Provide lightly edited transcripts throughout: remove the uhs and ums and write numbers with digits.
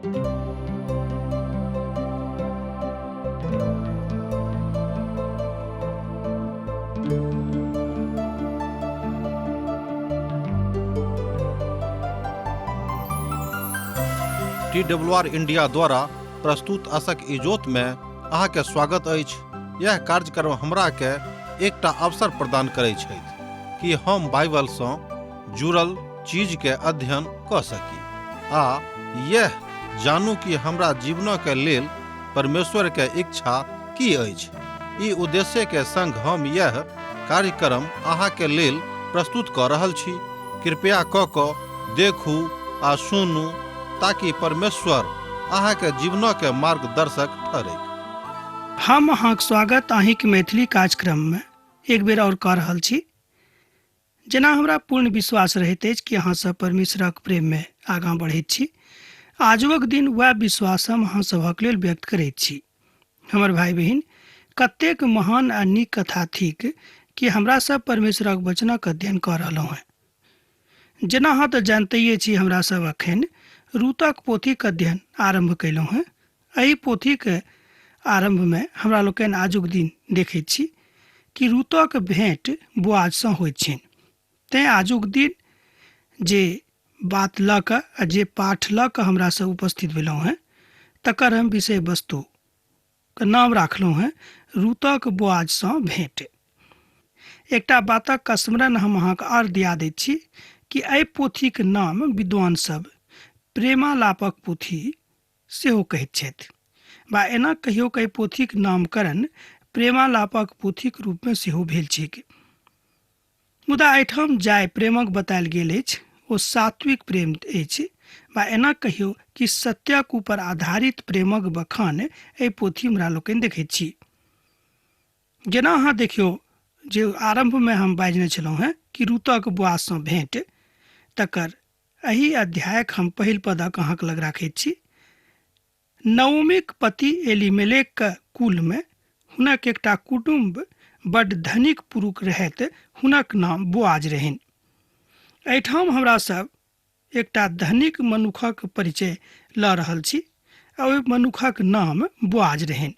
T W R India द्वारा प्रस्तुत असक इजोत में अहाँके स्वागत अछि। यह कार्यक्रम हमरा के एकटा अवसर प्रदान करै छथि कि हम बाइबल सँ जुड़ल चीज के अध्ययन कऽ सकी आ यह जानू कि हमरा जीवनक के लेल परमेश्वर के इच्छा की अछि। ई उद्देश्य के संग हम यह कार्यक्रम अहाँ के लेल प्रस्तुत कऽ रहल छी। कृपया कऽ कऽ देखू आ सुनू ताकि परमेश्वर अहाँ के जीवनक के मार्गदर्शक ठहरैक। हम अहाँक स्वागत अहीँक मैथिली कार्यक्रममे एक बेर आओर कऽ रहल छी। जेना हमरा पूर्ण विश्वास रहैत अछि कि अहाँसभ परमेश्वरक प्रेममे आगाँ बढ़ैत छी, आजुक दिन वएह विश्वास हम अहाँ सभक लेल व्यक्त करैत छी। हमर भाइ बहिन, कतेक महान आ नीक कथा थिक कि हमरा सब परमेश्वरक वचनक अध्ययन कऽ रहलहुँ हेँ। जेना अहाँ तऽ जानतैये छी, हमरा सब अखन रूतक पोथीक अध्ययन आरम्भ कयलहुँ हेँ। एहि पोथीक आरम्भमे हमरा लोकनि आजुक दिन देखैत छी कि रूतक भेंट बोआजसँ होइत छनि। तेँ आजुक दिन जे बात लऽ कऽ आ जे पाठ लऽ कऽ हमरा सब उपस्थित भेलहुँ हेँ तकर हम विषय वस्तु के नाम राखलहुँ हेँ रूतक बोआजसँ भेंट। एकटा बातक स्मरण हम अहाँके आओर दिया दैत छी कि एहि पोथीक नाम विद्वान सब प्रेमालापक पोथी सेहो कहैत छथि वा एना कहियो कि एहि पोथीक नामकरण प्रेमालापक पोथीक रूपमे सेहो भेल छैक। मुदा एहिठाम जाहि प्रेमक बतायल गेल अछि ओ सात्विक प्रेम अछि वा एना कहियो कि सत्यक ऊपर आधारित प्रेमक बखान एहि पोथी हमरा लोकनि देखैत छी। जेना अहाँ देखियौ जे आरम्भमे हम बाजने छलहुँ हेँ कि रूतक बोआजसँ भेंट, तकर एहि अध्यायक हम पहिल पदक अहाँक लग राखैत छी। नओमीक पति एलीमेलेक कुलमे हुनक एकटा कुटुम्ब बड्ड धनिक पुरुख रहैत, हुनक नाम बोआज रहनि। एहिठाम हमरा सब एकटा धनिक मनुखक परिचय लऽ रहल छी आ ओहि मनुखक नाम बोआज रहनि।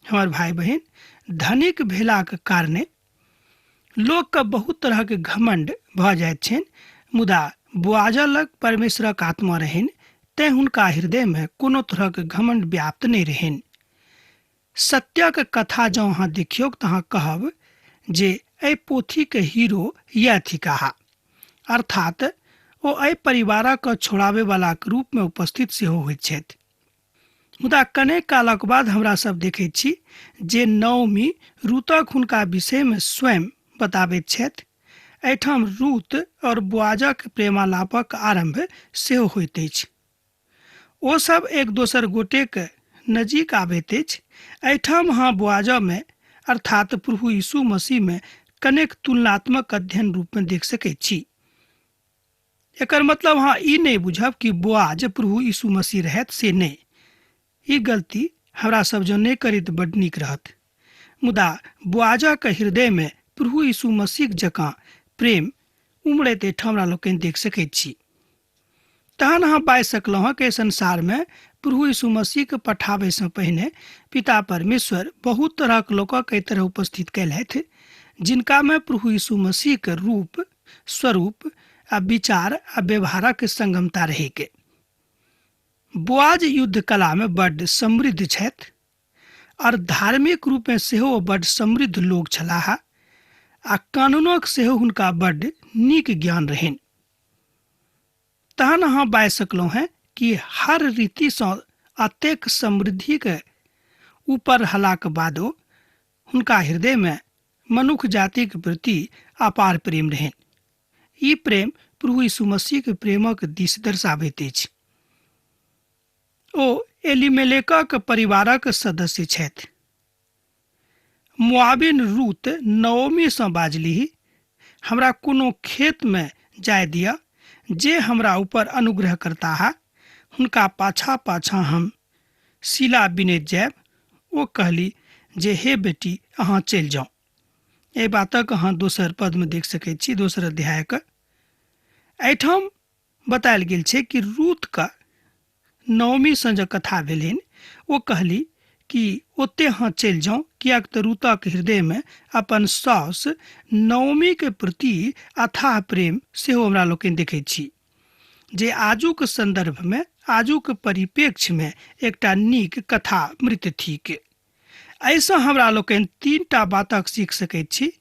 हमर भाइ बहिन, धनिक भेलाक कारणे लोकके बहुत तरहक घमण्ड भऽ जाइत छनि, मुदा बोआज लग परमेश्वरक आत्मा रहनि, तेँ हुनका हृदयमे कोनो तरहक घमण्ड व्याप्त नहि रहनि। सत्यक कथा जँ अहाँ देखियौक तऽ अहाँ कहब जे एहि पोथीके हीरो यैह थिकाह, अर्थात ओ एहि परिवारक छोड़ाबयवलाक रूपमे उपस्थित सेहो होइत छथि। मुदा कने कालक बाद हमरा सब देखैत छी जे नओमी रूतक हुनका विषयमे स्वयं बताबैत छथि। एहिठाम रूत और बोआजक प्रेमालापक आरम्भ सेहो होइत अछि। ओ सब एक दोसर गोटेक नजीक आबैत अछि। एहिठाम अहाँ बोआजमे अर्थात प्रभु यीशु मसीहमे कनेक तुलनात्मक अध्ययन रूपमे देख सकैत छी। एकर मतलब अहाँ ई नहि बुझब कि बोआज प्रभु यीशु मसीह रहथि, से नहि। ई गलती हमरा सब जँ नहि करी तऽ बड्ड नीक रहत। मुदा बोआजक हृदयमे प्रभु यीशु मसीह जकाँ प्रेम उमड़ैत एहिठाम हमरा लोकनि देख सकैत छी। तहन अहाँ बाजि सकलहुँ हँ कि एहि संसारमे प्रभु यीशु मसीहके पठाबैसँ पहिने पिता परमेश्वर बहुत तरहक लोकक एहि तरह उपस्थित कयलथि जिनकामे प्रभु यीशु मसीहके रूप, स्वरूप आ विचार आ व्यवहारक संगमता रहैक। बोआज युद्ध कलामे बड्ड समृद्ध छथि आओर धार्मिक रूपमे सेहो ओ बड्ड समृद्ध लोक छलाह आ कानूनक सेहो हुनका बड्ड नीक ज्ञान रहनि। तहन अहाँ बाजि सकलहुँ हेँ कि हर रीतिसँ अतेक समृद्धिके ऊपर रहलाक बादो हुनका हृदयमे मनुख जातिक प्रति अपार प्रेम रहनि। ई प्रेम प्रभु यीशु मसीहक प्रेमक दिस दर्शाबैत अछि। ओ एलीमेलेकक परिवारक सदस्य छथि। मोआबिन रूत नओमीसँ बाजलीह, हमरा कोनो खेतमे जाय दिअ, जे हमरा ऊपर अनुग्रह करताह, हुनका पाछाँ पाछाँ हम शिला बिनैत जायब। ओ कहली जे हे बेटी, अहाँ चलि जाउ। एहि बातक अहाँ दोसर पदमे देख सकैत छी, दोसर अध्यायक। एहिठाम बतायल गेल छै कि रूतके नओमीसँ जे कथा भेलनि, ओ कहली कि ओते अहाँ चलि जाउ, किएक तऽ रूतक हृदयमे अपन साउस नओमीके प्रति अथाह प्रेम सेहो हमरा लोकनि देखैत छी, जे आजुक सन्दर्भमे आजुक परिप्रेक्ष्यमे एकटा नीक कथा मृत थिक। एहिसँ हमरा लोकनि तीनटा बातक सीख सकैत छी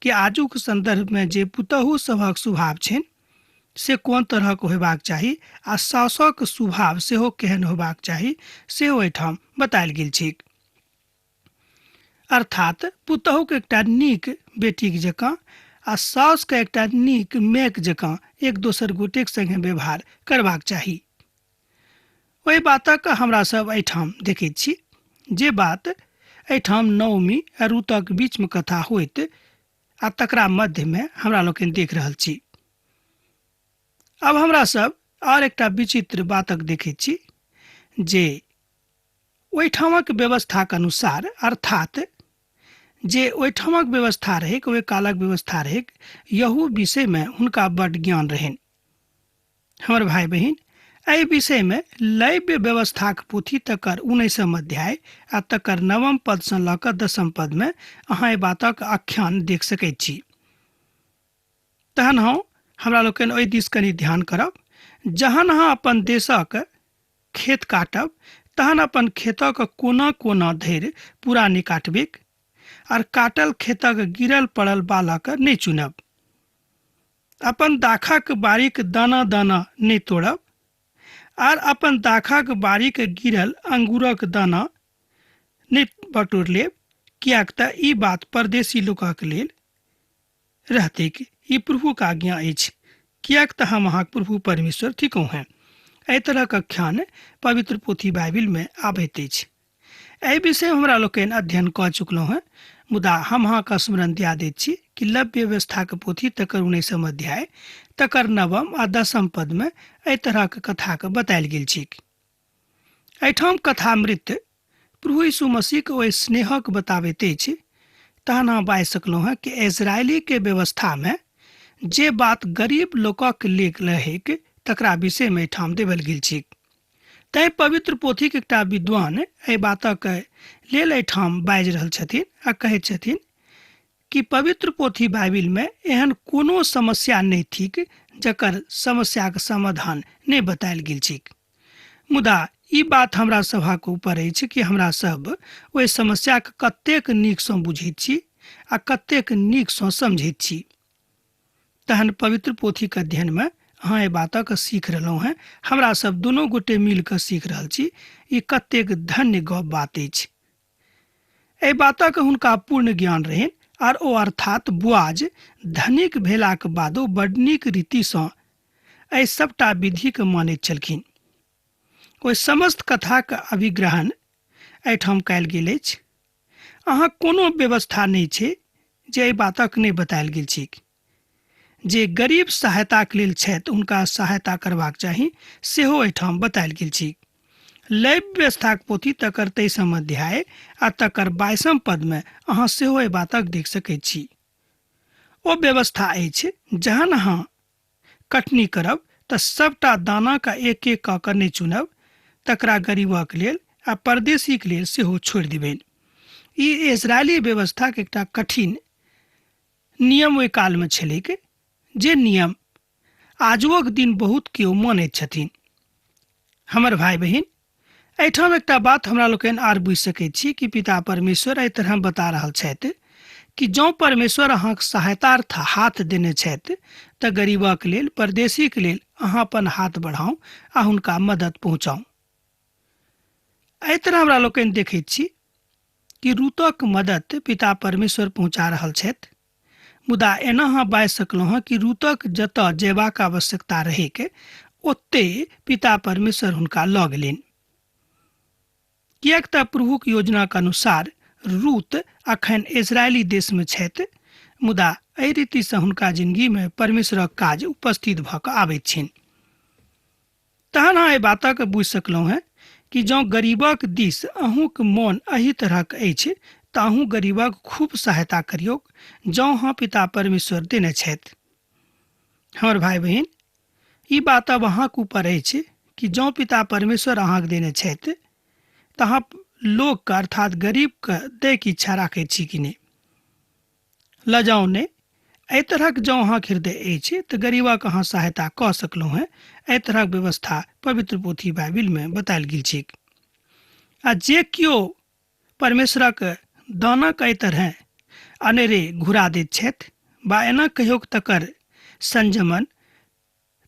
कि आजुक सन्दर्भमे जे पुतहु सभक स्वभाव छनि से कोन तरहक होयबाक चाही आ सासक स्वभाव सेहो केहन होयबाक चाही सेहो एहिठाम बतायल गेल छैक। अर्थात पुतहुके एकटा नीक बेटीक जकाँ आ सासुके एकटा नीक मायक जकाँ एक दोसर गोटेक संगे व्यवहार करबाक चाही। ओहि बातक हमरा सब एहिठाम देखैत छी, जे बात एहिठाम नओमी आ रूतक बीचमे कथा होइत आ तकरा मध्यमे हमरा लोकनि देख रहल छी। अब हमरा सब आओर एकटा विचित्र बातक देखैत छी जे ओहिठामक व्यवस्थाक अनुसार, अर्थात जे ओहिठामक व्यवस्था रहैक, ओहि कालक व्यवस्था रहैक, यहू विषयमे हुनका बड्ड ज्ञान रहनि। हमर भाई बहिन, एहि विषयमे लैव्य व्यवस्थाक पोथी तकर 19 अध्याय आ तकर 9 पदसँ लऽ कऽ 10 पदमे अहाँ एहि बातक आख्यान देख सकैत छी। तहन हम हमरा लोकनि ओहि दिस कनि ध्यान करब। जहन अहाँ अपन देशक खेत काटब तहन अपन खेतक कोना कोना धरि पूरा नहि काटबेक आर काटल खेतक गिरल पड़ल बालक नहि चुनब। अपन दाखक बारीक दाना दाना नहि तोड़ब आर अपन दाखक बारीक गिरल अंगूरक दाना नहि बटोर लेब, किएक तऽ ई बात परदेशी लोकक लेल रहतैक। ई प्रभुक आज्ञा अछि, किएक तऽ हम अहाँक प्रभु परमेश्वर थिकहुँ हेँ। एहि तरहक आख्यान पवित्र पोथी बाइबिलमे आबैत अछि। एहि विषय हमरा लोकनि अध्ययन कऽ चुकलहुँ हेँ, मुदा हम अहाँके स्मरण दिया दैत छी कि लव्य व्यवस्थाक पोथी तकर 19 अध्याय तकर 9 आ 10 पदमे एहि तरहक कथाके बतायल गेल छैक। एहिठाम कथामृत प्रभु यीशु मसीहके ओहि स्नेहक बताबैत अछि। तहन अहाँ बाजि सकलहुँ हेँ कि इजरायलीके व्यवस्थामे जे बात गरीब लोकक लेल रहैक तकरा विषयमे एहिठाम देवल गेल छैक। तैं पवित्र पोथीक एकटा विद्वान एहि बातक लेल एहिठाम बाजि रहल छथिन आ कहैत छथिन कि पवित्र पोथी बाइबिलमे एहन कोनो समस्या नहि थिक जकर समस्याक समाधान नहि बतायल गेल छैक। मुदा ई बात हमरा सभक ऊपर अछि कि हमरा सब ओहि समस्याके कतेक नीकसँ बुझैत छी आ कतेक नीकसँ समझैत छी। तहन पवित्र पोथीके अध्ययनमे अहाँ एहि बातक सीख रहलहुँ हेँ, हमरा सब दुनू गोटे मिल कऽ सीख रहल छी। ई कतेक धन्य गप बात अछि। एहि बातक हुनका पूर्ण ज्ञान रहनि आर ओ अर्थात बोआज धनिक भेलाक बादो बड नीक रीतिसँ एहि सबटा विधिके मानैत छलखिन। ओहि समस्त कथाक अभिग्रहण एहिठाम कयल गेल अछि। अहाँ कोनो व्यवस्था नहि छै जे एहि बातक नहि बतायल गेल छैक। जे गरीब सहायताक लेल छथि हुनका सहायता करबाक चाही सेहो एहिठाम बतायल गेल छैक। लैव व्यवस्थाक पोथी तकर 23 अध्याय आ तकर 22 पदमे अहाँ सेहो एहि बातक देख सकैत छी। ओ व्यवस्था अछि जहन अहाँ कटनी करब तऽ सबटा दानाके एक एक कऽ कऽ नहि चुनब, तकरा गरीबक लेल आ परदेशीक लेल सेहो छोड़ि देबनि। ई इजरायली व्यवस्थाक एकटा कठिन नियम ओहि कालमे छलैक, जे नियम आजुक दिन बहुत केओ मानैत छथिन। हमर भाई बहिन, एहिठाम एकटा बात हमरा लोकनि आर बुझि सकैत छी कि पिता परमेश्वर एहि तरह बता रहल छथि कि जँ परमेश्वर अहाँक सहायतार्थ हाथ देने छथि तऽ गरीबक लेल, परदेशीक लेल अहाँ अपन हाथ बढ़ाउ आ हुनका मदद पहुँचाउ। एहि तरह हमरा लोकनि देखैत छी कि रूतक मदद पिता परमेश्वर पहुँचा रहल छथि। मुदा एना अहाँ बाजि सकलहुँ हँ कि रूतक जतऽ जयबाक आवश्यकता रहैक ओते पिता परमेश्वर हुनका लऽ गेलनि, किएक तऽ प्रभुक योजनाक अनुसार रूत अखन इजरायली देशमे छथि। मुदा एहि रीतिसँ हुनका जिंदगीमे परमेश्वरक काज उपस्थित भऽ कऽ आबैत छनि। तहन अहाँ एहि बातक बुझि सकलहुँ हेँ कि जँ गरीबक दिस अहूँक मोन एहि तरहक अछि तऽ अहूँ गरीबक खूब सहायता करियौक, जँ अहाँ पिता परमेश्वर देने छथि। हमर भाई बहिन, ई बात अब अहाँक ऊपर अछि कि जँ पिता परमेश्वर अहाँके देने छथि तऽ अहाँ लोकके अर्थात गरीबके दैके इच्छा राखैत छी कि नहि। लजाउ नहि, एहि तरहक जँ अहाँके हृदय अछि तऽ गरीबक अहाँ सहायता कऽ सकलहुँ हेँ। एहि तरहक व्यवस्था पवित्र पोथी बाइबिलमे बतायल गेल छैक। आ जे केओ परमेश्वरक दानक एहि तरहेँ अनेरे घुरा दैत छथि वा एना कहियो तकर संयमन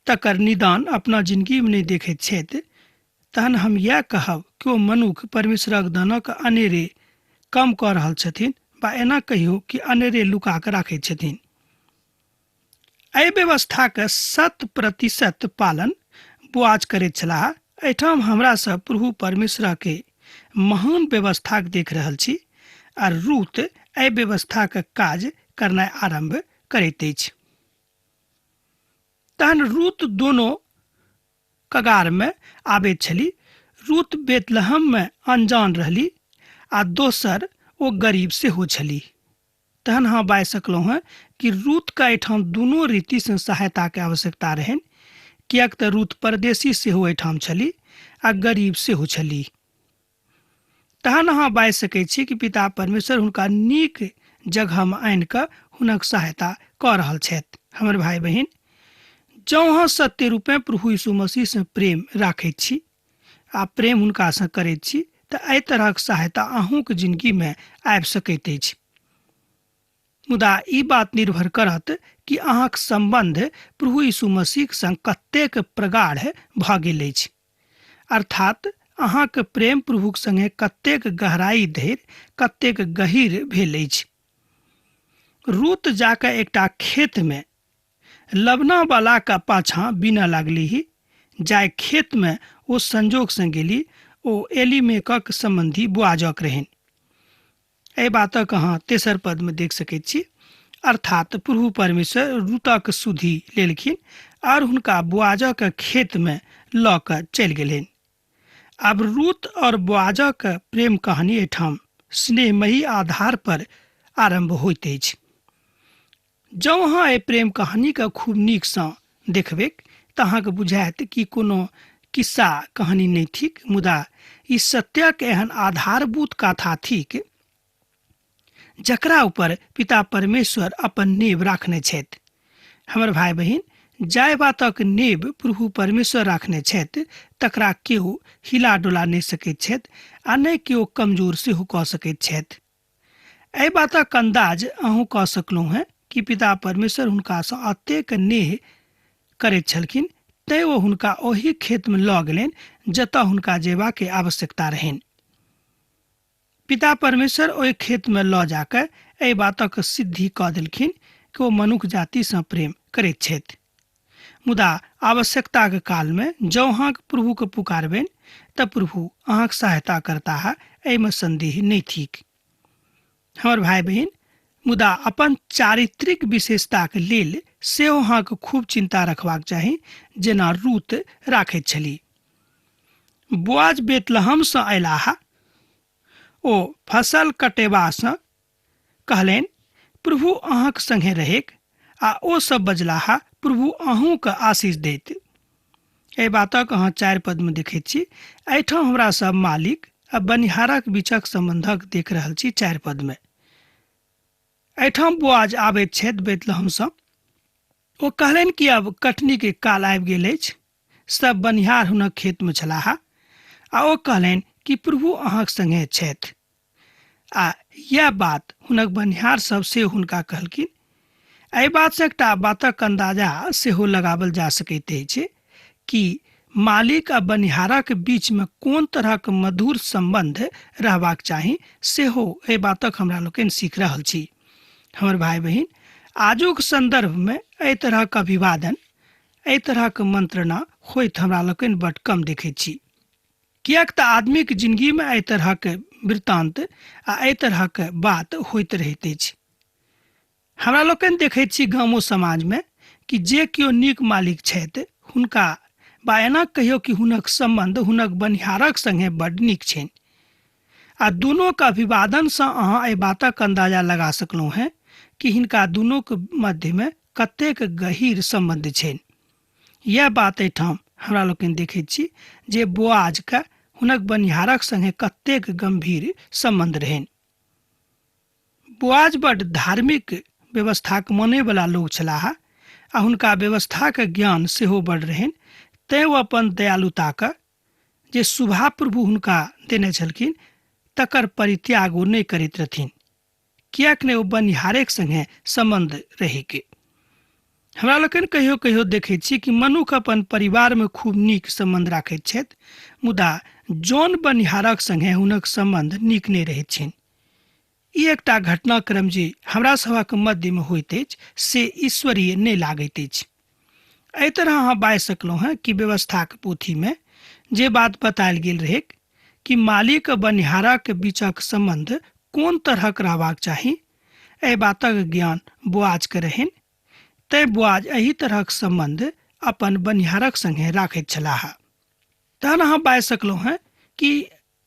तकर निदान अपना जिनगीमे नहि देखैत छथि, तहन हम इएह कहब कि ओ मनुख परमेश्वरक दानक अनेरे कम कऽ रहल छथिन वा एना कहियो कि अनेरे लुका कऽ राखैत छथिन। एहि व्यवस्थाके 100% पालन बोआज करैत छलाह। एहिठाम हमरा सब प्रभु परमेश्वरके महान व्यवस्थाके देख रहल छी आ रूत एहि व्यवस्थाके काज करनाइ आरम्भ करैत अछि। तहन रूत दोनो कगारमे आबैत छली। रूत बेतलहममे अनजान रहली आ दोसर ओ गरीब सेहो छली। तहन अहाँ बाजि सकलहुँ हेँ कि रूतके एहिठाम दुनू रीतिसँ सहायताके आवश्यकता रहनि, किएक तऽ रूत परदेशी सेहो एहिठाम छली आ गरीब सेहो छली। तहन अहाँ बाजि सकै छी कि पिता परमेश्वर हुनका नीक जगहमे आनि कऽ हुनक सहायता कऽ रहल छथि। हमर भाय बहिन, जँ अहाँ सत्य रूपेँ प्रभु यीशु मसीहसँ प्रेम राखैत छी आ प्रेम हुनकासँ करैत छी तऽ एहि तरहक सहायता अहूँके जिनगीमे आबि सकैत अछि। मुदा ई बात निर्भर करत कि अहाँक सम्बन्ध प्रभु यीशु मसीहक संग कतेक प्रगाढ़ भऽ गेल अछि, अर्थात अहाँक प्रेम प्रभुक संगे कतेक गहराई धरि, कतेक गहीर भेल अछि। रूत जाकऽ एकटा खेतमे लबनावलाक पाछाँ बीनऽ लागलीह। जाहि खेतमे ओ संजोगसँ गेली ओ एलीमेकक सम्बन्धी बोआजक रहनि। एहि बातक अहाँ तेसर पदमे देख सकैत छी। अर्थात प्रभु परमेश्वर रूतक सुधि लेलखिन और हुनका बोआजक खेतमे लऽ कऽ चलि गेलनि। आब रूत और बोआजक प्रेम कहानी एहिठाम स्नेहमयी आधार पर आरम्भ होइत अछि। जँ अहाँ एहि प्रेम कहानीके खूब नीकसँ देखबैक तऽ अहाँके बुझायत कि कोनो किस्सा कहानी नहि थिक, मुदा ई सत्यक एहन आधारभूत कथा थिक जकरा ऊपर पिता परमेश्वर अपन नेब राखने छथि। हमर भाय बहिन, जाहि बातक नेब प्रभु परमेश्वर राखने छथि तकरा केओ हिला डोला नहि सकैत छथि आ नहि केओ कमजोर सेहो कऽ सकैत छथि। एहि बातक अन्दाज अहूँ कऽ सकलहुँ हेँ कि पिता परमेश्वर हुनकासँ एतेक नेह करैत छलखिन तैँ ओ हुनका ओहि खेतमे लऽ गेलनि जतऽ हुनका जेबाके आवश्यकता रहनि। पिता परमेश्वर ओहि खेतमे लऽ जाकऽ एहि बातक सिद्धि कऽ देलखिन कि ओ मनुख जातिसँ प्रेम करैत छथि। मुदा आवश्यकताक कालमे जँ अहाँक प्रभुके पुकारबनि तऽ प्रभु अहाँक सहायता करताह, एहिमे सन्देह नहि थिक। हमर भाय बहिन, मुदा अपन चारित्रिक विशेषताक लेल सेहो अहाँके खूब चिन्ता रखबाक चाही, जेना रूत राखैत छली। बोआज बेतलहमसँ अयलाह। ओ फसल कटेबासँ कहलनि, प्रभु अहाँक संगे रहेक। आ ओ सब बजलाह, प्रभु अहूँके आशीष दैत। एहि बातक अहाँ 4 पदमे देखैत छी। एहिठाम हमरा सब मालिक आ बनिहारक बीचक सम्बन्धक देख रहल छी 4 पदमे। एहिठाम बोआज आबैत छथि बेतलहमसँ। ओ कहलनि कि अब कटनीके काल आबि गेल अछि। सब बनिहार हुनक खेतमे छलाह आ ओ कहलनि कि प्रभु अहाँक संगे छथि। आ यैह बात हुनक बनिहार सब से हुनका कहलखिन। एहि बातसँ एकटा बातक अन्दाजा सेहो लगाओल जा सकैत अछि कि मालिक आ बनिहारक बीचमे कोन तरहक मधुर सम्बन्ध रहबाक चाही, सेहो एहि बातक हमरा लोकनि सीख रहल छी। हमर भाय बहिन, आजुक सन्दर्भमे एहि तरहक अभिवादन, एहि तरहक मंत्रणा होइत हमरा लोकनि बड कम देखैत छी, किएक तऽ आदमीक जिनगीमे एहि तरहक वृत्तान्त आ एहि तरहक बात होइत रहैत अछि। हमरा लोकनि देखैत छी गामो समाजमे कि जे केओ नीक मालिक छथि हुनका वा एना कहियौ कि हुनक सम्बन्ध हुनक बनिहारक संगे बड नीक छनि आ दुनूक अभिवादनसँ अहाँ एहि बातक अन्दाजा लगा सकलहुँ हेँ कि हिनका दुनूक मध्यमे कतेक गहीर सम्बन्ध छनि। यैह बात एहिठाम हमरा लोकनि देखैत छी जे बोआजके हुनक बनिहारक संगे कतेक गंभीर संबंध रहनि। बोआज बड धार्मिक व्यवस्थाक मानयवला लोक छलाह आ हुनका व्यवस्थाक ज्ञान सेहो बड रहनि, तेँ ओ अपन दयालुताक जे स्वभाव प्रभु हुनका देने छलखिन तकर परित्याग ओ नहि करैत रहथिन, किएक नहि ओ बनिहारेक संगे संबंध रहैके। हमरा लोकनि कहियो कहियो देखैत छी कि मनुख अपन परिवारमे खूब नीक संबंध राखैत छथि, मुदा जौन बनिहारक संगे हुनक संबंध नीक नहि रहैत छनि। ई एकटा घटनाक्रम जे हमरा सभक मध्यमे होइत अछि से ईश्वरीय नहि लागैत अछि। एहि तरह अहाँ बाजि सकलहुँ हेँ कि व्यवस्थाक पोथीमे जे बात बतायल गेल रहैक कि मालिक आ बनिहारक बीचक संबंध कोन तरहक रहबाक चाही, एहि बातक ज्ञान बोआजके रहनि, तैँ बोआज एहि तरहक संबंध अपन बनिहारक संगे राखैत छलाह। तहन अहाँ बाजि सकलहुँ हेँ कि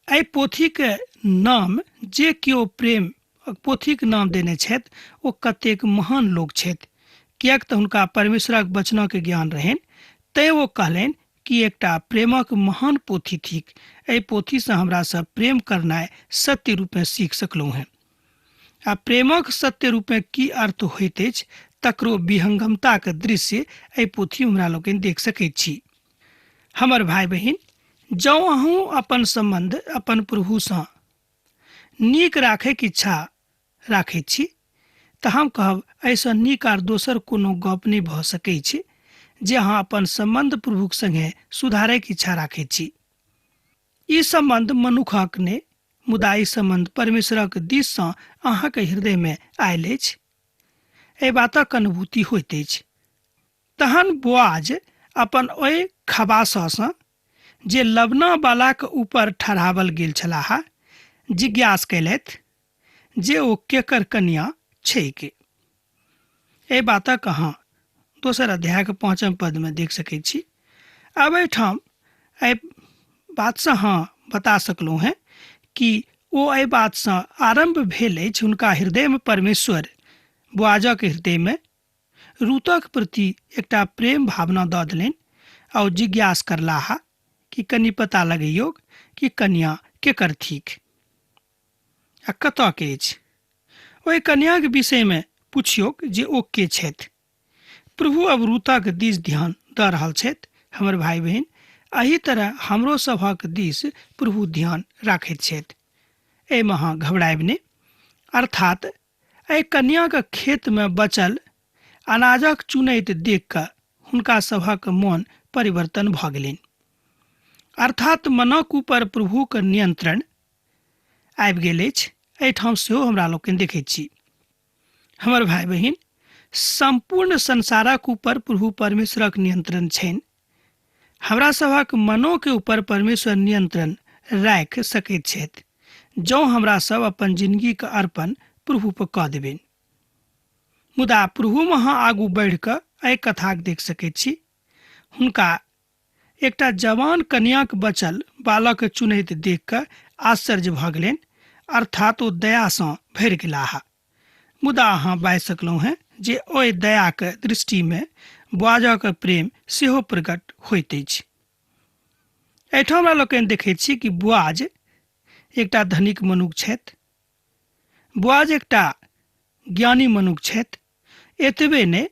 एहि पोथीके नाम जे केओ प्रेम पोथीक नाम देने छथि ओ कतेक महान लोक छथि, किएक तऽ हुनका परमेश्वरक वचनक ज्ञान रहनि, तैँ ओ कहलनि कि एकटा प्रेमक महान पोथी थिक। एहि पोथीसँ हमरा सब प्रेम करनाइ सत्य रूपेँ सीख सकलहुँ हेँ। आ प्रेमक सत्य रूपेँ की अर्थ होइत अछि तकरो विहंगमताक दृश्य एहि पोथीमे हमरा लोकनि देख सकैत छी। हमर भाय बहिन, जँ अहूँ अपन सम्बन्ध अपन प्रभुसँ नीक राखैके इच्छा राखैत छी तऽ हम कहब एहिसँ नीक आर दोसर कोनो गप नहि भऽ सकै छै जे अहाँ अपन सम्बन्ध प्रभुक संगे सुधारैके इच्छा राखैत छी। ई सम्बन्ध मनुखक नहि, मुदा ई सम्बन्ध परमेश्वरक दिससँ अहाँके हृदयमे आयल अछि, एहि बातक अनुभूति होइत अछि। तहन बोआज अपन ओहि खबाससँ जे लबनावालाक ऊपर ठहरावल गेल छलाह जिज्ञास कयलथि जे ओ केकर कनिया छैक। एहि बातक अहाँ दोसर अध्यायके 5 पदमे देख सकैत छी। आब एहिठाम एहि बातसँ अहाँ बता सकलहुँ हेँ कि ओ एहि बातसँ आरम्भ भेल अछि हुनका हृदयमे परमेश्वर बोआजक हृदयमे रूतक प्रति एकटा प्रेम भावना दऽ देलनि आ ओ जिज्ञास करलाह कि कनि पता लगैयौ कि कनिया केकर थिक आ कतऽ के अछि। ओहि कन्याक विषयमे पुछियौक जे ओ के छथि। प्रभु अब रूतक दिस ध्यान दऽ रहल छथि। हमर भाय बहिन, एहि तरह हमरो सभक दिस प्रभु ध्यान राखैत छथि। एहिमे अहाँ घबरायब नहि। अर्थात एहि कन्याक खेतमे बचल अनाजक चुनैत देख कऽ हुनका सभक मन परिवर्तन भऽ गेलनि। अर्थात मनक ऊपर प्रभुक नियंत्रण आबि गेल अछि। एहिठाम सेहो हमरा लोकनि देखैत छी। हमर भाय बहिन, सम्पूर्ण संसारक ऊपर प्रभु परमेश्वरक नियंत्रण छनि। हमरा सभक मनोके ऊपर परमेश्वर नियंत्रण राखि सकैत छथि जँ हमरा सब अपन जिंदगीके अर्पण प्रभु पर कऽ देबनि। मुदा प्रभुमे अहाँ आगू बढ़ि कऽ एहि कथाके देख सकैत छी। हुनका एकटा जवान कन्याक बचल बालक चुनैत देख कऽ आश्चर्य भऽ गेलनि, अर्थात ओ दयासँ भरि गेलाह। मुदा अहाँ बाजि सकलहुँ हेँ जे ओहि दयाक दृष्टिमे बोआजक प्रेम सेहो प्रकट होइत अछि। एहिठाम हमरा लोकनि देखैत छी कि बोआज एकटा धनिक मनुख छथि, बोआज एकटा ज्ञानी मनुख छथि। एतबे नहि,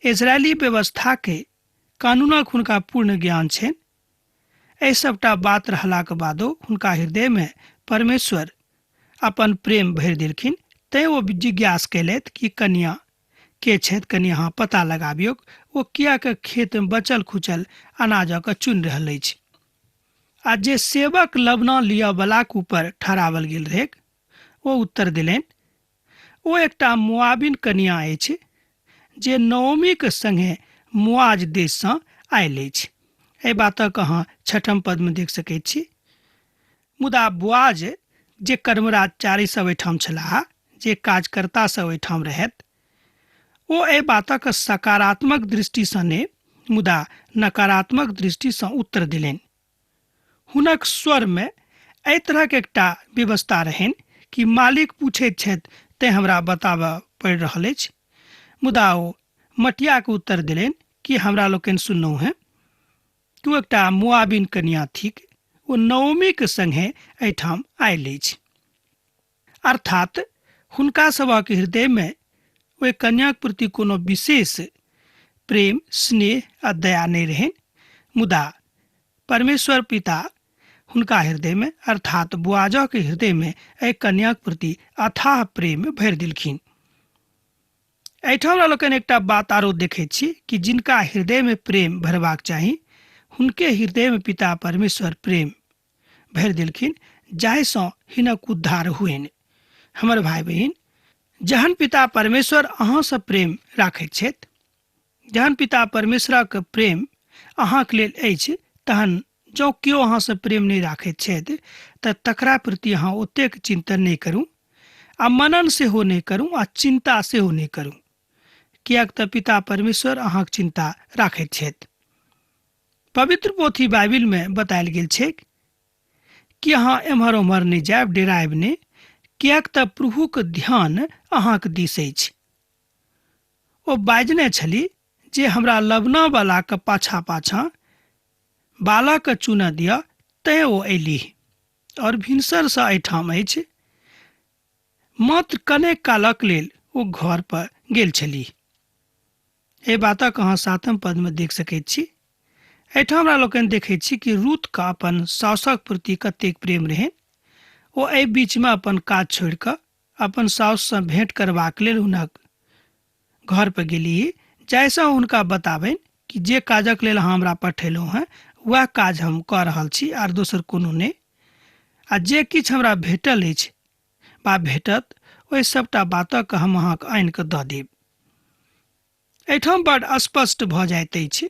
इजरायली व्यवस्थाके कानूनक हुनका पूर्ण ज्ञान छनि। एहि सबटा बात रहलाक बादो हुनका हृदयमे परमेश्वर अपन प्रेम भरि देलखिन, तैँ ओ जिज्ञास कयलथि कि कन्या के छथि, कनि अहाँ पता लगाबियौक ओ किएक खेतमे बचल खुचल अनाजक चुनि रहल अछि। आ जे सेवक लवना लिअ बलाक ऊपर ठहरावल गेल रहैक ओ उत्तर देलनि, ओ एकटा मोआबिन कन्या अछि जे नओमीक संगे मोआज देशसँ आयल अछि। एहि बातक अहाँ 6 पदमे देख सकैत छी। मुदा बोआज जे कर्मचारी सब एहिठाम छलाह, जे काजकर्ता सब एहिठाम रहथि, ओ एहि बातक सकारात्मक दृष्टिसँ नहि मुदा नकारात्मक दृष्टिसँ उत्तर देलनि। हुनक स्वरमे एहि तरहक एकटा व्यवस्था रहनि कि मालिक पूछैत छथि तेँ हमरा बताबऽ पड़ि रहल अछि। मुदा ओ मटियाके उत्तर देलनि कि हमरा लोकनि सुनलहुँ हेँ। कि ओ एकटा मुआबिन कनिया थिक। ओ नओमीक संगे एहिठाम आयल अछि। अर्थात हुनका सभक हृदयमे ओहि कन्याक प्रति कोनो विशेष प्रेम, स्नेह आ दया नहि रहनि, मुदा परमेश्वर पिता हुनका हृदयमे, अर्थात बोआजक हृदयमे एहि कन्याक प्रति अथाह प्रेम भरि देलखिन। एहिठाम हमरा लोकनि एकटा बात आरो देखैत छी कि जिनका हृदयमे प्रेम भरबाक चाही हुनके हृदयमे पिता परमेश्वर प्रेम भरि देलखिन, जाहिसँ हिनक उद्धार होइन। हमर भाई बहिन, जहन पिता परमेश्वर अहाँसँ प्रेम राखैत छथि, जहन पिता परमेश्वरक प्रेम अहाँके लेल अछि, तहन जँ केओ अहाँसँ प्रेम नहि राखैत छथि तऽ तकरा प्रति अहाँ ओतेक चिन्तन नहि करू आ मनन सेहो नहि करू आ चिन्ता सेहो नहि करू, किएक तऽ पिता परमेश्वर अहाँक चिन्ता राखैत छथि। पवित्र पोथी बाइबिल में बतायल गेल छैक कि अहाँ एम्हर ओम्हर नहि जायब, डेरायब नहि, किएक तऽ प्रभुक ध्यान अहाँक दिस अछि। ओ बाजने छली जे हमरा लबना वाला के पाछा पाछा बालक के चुनऽ दिअ, तैं ओ अयलीह और भिनसरसँ एहिठाम अछि। मात्र कनेक कालक लेल ओ घर पर गेल छलीह। एहि बातक अहाँ 7 पदमे देख सकैत छी। एहिठाम हमरा लोकनि देखैत छी कि रूथके अपन साउसक प्रति कतेक प्रेम रहनि। ओ एहि बीचमे अपन काज छोड़ि कऽ अपन साउससँ भेंट करबाक लेल हुनक घर पर गेली, जाहिसँ हुनका बताबनि कि जे काजक लेल अहाँ हमरा पठेलहुँ हेँ वएह काज हम कऽ रहल छी आर दोसर कोनो नहि, आ जे किछु हमरा भेटल अछि बा भेटत ओहि सभटा बातक हम अहाँके आनि कऽ दऽ देब। एहिठाम बड स्पष्ट भऽ जाइत अछि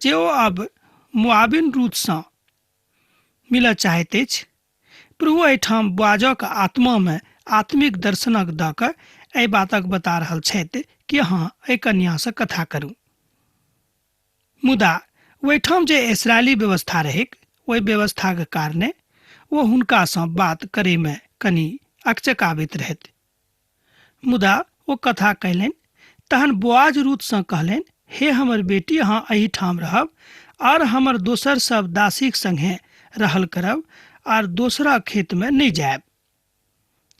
जे ओ आब मुआबिन रूथसँ मिलऽ चाहैत अछि। प्रभु एहिठाम बोआजक आत्मामे आत्मिक दर्शनक दऽ कऽ एहि बातक बता रहल छथि कि अहाँ एहि कन्यासँ कथा करू। मुदा ओहिठाम जे इसराइली व्यवस्था रहैक, ओहि व्यवस्थाक कारणे ओ हुनकासँ बात करैमे कनि अकचकाबैत रहथि। मुदा ओ कथा कयलनि। तहन बोआज रूथसँ कहलनि, हे हमर बेटी, अहाँ एहिठाम रहब आर हमर दोसर सब दासीक संगे रहल करब आर दोसरा खेतमे नहि जायब।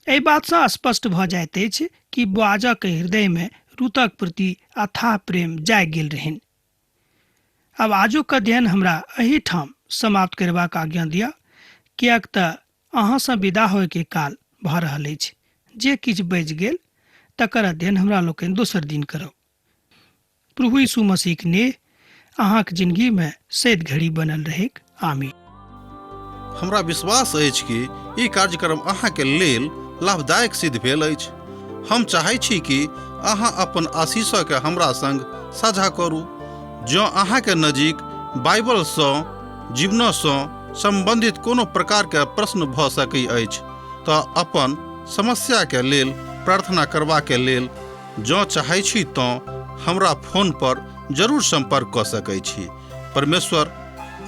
एहि बातसँ स्पष्ट भऽ जाइत अछि कि बोआजक हृदयमे रूतक प्रति अथाह प्रेम जागि गेल रहनि। आब आजुक अध्ययन हमरा एहिठाम समाप्त करबाक आज्ञा दिअ, किएक तऽ अहाँसँ विदा होयके काल भऽ रहल अछि। जे किछु बचि गेल तकर अध्ययन हमरा लोकनि दोसर दिन करब। प्रभु यीशु मसीहक नेह अहाँक जिंदगीमे सैद घड़ी बनल रहैक। आमीन। हमरा विश्वास अछि कि ई कार्यक्रम अहाँके लेल लाभदायक सिद्ध भेल अछि। हम चाहै छी कि अहाँ अपन आशीषके हमरा संग साझा करू। जँ अहाँके नजीक बाइबलसँ जीवनसँ सम्बन्धित कोनो प्रकारके प्रश्न भऽ सकै अछि तऽ अपन समस्याके लेल प्रार्थना करबाके लेल जँ चाहै छी तँ हमरा फोन पर जरूर सम्पर्क कऽ सकै छी। परमेश्वर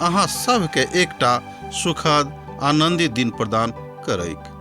अहाँ सभके एकटा सुखद आनन्दित दिन प्रदान करैक।